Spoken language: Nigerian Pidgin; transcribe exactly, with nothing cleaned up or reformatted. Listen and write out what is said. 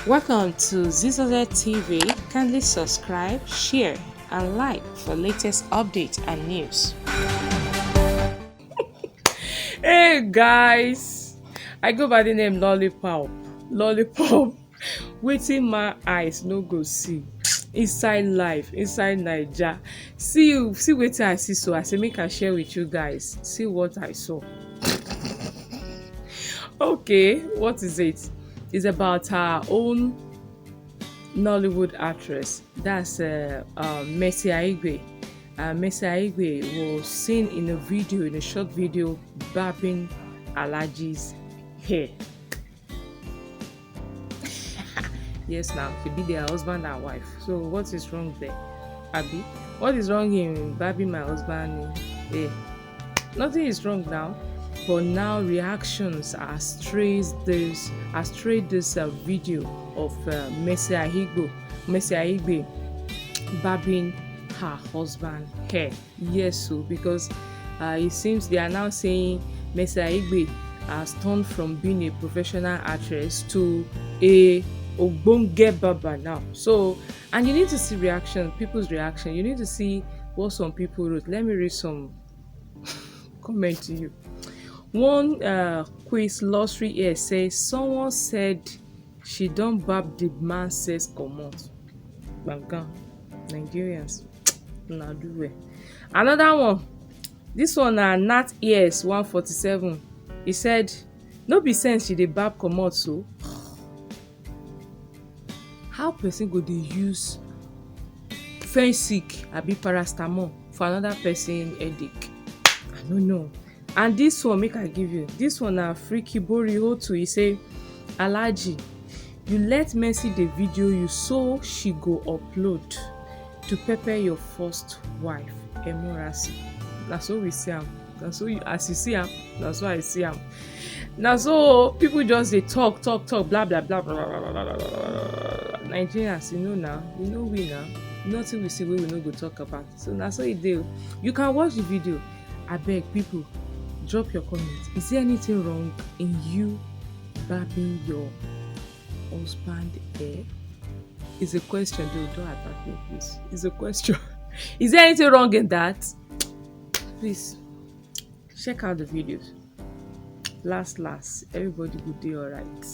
Welcome to Z Z Z T V. Kindly subscribe, share, and like for latest updates and news. Hey guys, I go by the name Lollipop. Lollipop. Wetin my eyes no go see inside life, inside Naija. See you, see wetin I see. So I say make I share with you guys. See what I saw. Okay, what is it? It's about our own Nollywood actress. That's uh, uh, Mercy Aigbe. Uh, Mercy Aigbe was seen in a video, in a short video, barbing Alaji's hair. Yes, now they be their husband and wife. So what is wrong there, Abi? What is wrong in barbing my husband? Eh, nothing is wrong now. But now reactions are strayed this, are strayed this uh, video of uh, Mercy Aigbe, Mercy Aigbe barbing her husband hair. Yes, so because uh, it seems they are now saying Mercy Aigbe has turned from being a professional actress to a ogbonge barber now. So, and you need to see reaction, people's reaction. You need to see what some people wrote. Let me read some comment to you. One uh, quiz lottery here says someone said she don bab the man sex comot. Gbangam. Nigerians, una do well. Another one. This one na Nat Ears one forty-seven. He said, no be sense she dey bab comot so. How person go dey use Fensic abi paracetamol for another person headache? I no know. And this one, make I give you. This one na Freaky Bori Hotu. He say, Alhaji, you let Mercy dey video you, so she go upload to pepper your first wife, Emurasi. Na so we see am. Na so you, as you see am, na so I see am. Na so people just dey talk, talk, talk, blah, blah, blah, blah, blah, blah, blah, blah, blah. Nigerians, you know now, you know we now. Nothing we see wey we no go talk about. So na so e dey o. You can watch the video. Abeg, people, drop your comment. Is there anything wrong in you barbing your husband hair? It's a question, though. Don't attack me, please. It's a question. Is there anything wrong in that? Please, check out the videos. Last, last, everybody go dey alright.